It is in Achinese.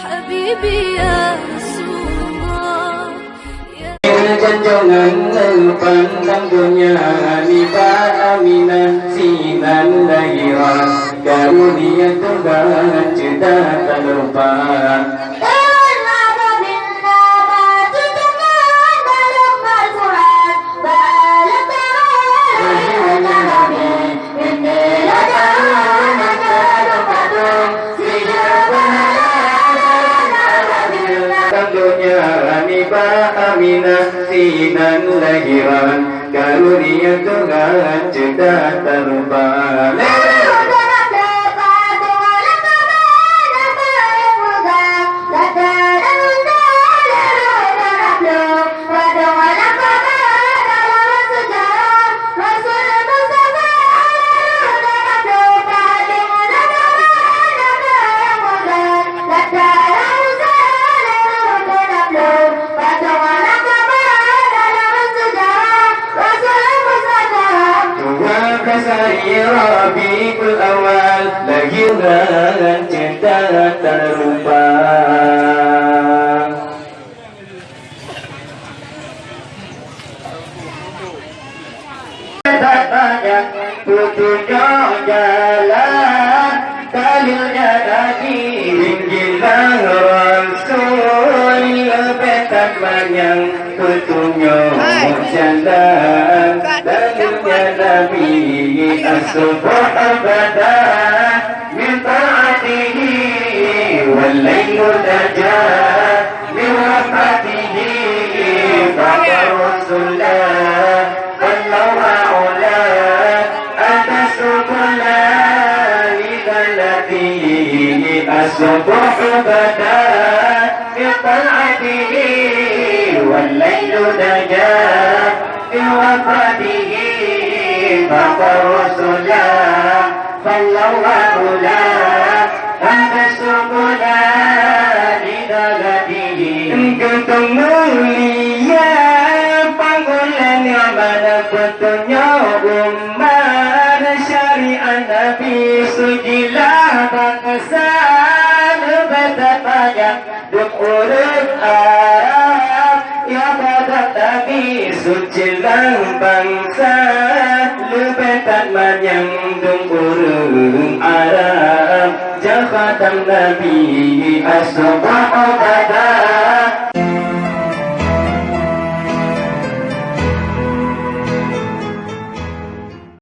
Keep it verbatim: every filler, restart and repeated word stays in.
Habibi ya Rasulullah, ya Janjongan leupantang donya nibak Aminah sinan lahira, karunia Tuhan ceudah tak lupa. Tantunya nibak Aminah sinan lahiran, karunia Tuhan ceudah tak lupa. Tuhan kasai Rabiul Awal, lahir dan ceudah tak lupa. Tatanya peutunyok jalan, dalilnya Nabi, Injillah Rasul, leubeh that manyang peutunyok jalan, dalilnya Nabi, as-subhu bada min ta'atihi, wal lailu naja min rahmatihi, fakhrusullah, wallahu a'la, atas subula lidalatihi, as-subhu bada min ta'atihi, wal lailu naja min rahmatihi, fakhrusullah, wallahu a'la, atas subula lidalatihi. Geutanyoe mulia pangulèe nyoe mana peutunyok umat syariat Nabi, sucilah bangsa leubeh that manyang dum ureueng Arab. Ya pada Nabi, sucilah bangsa leubeh that manyang dum ureueng Arab. Jabatan Nabi, as-subhu bada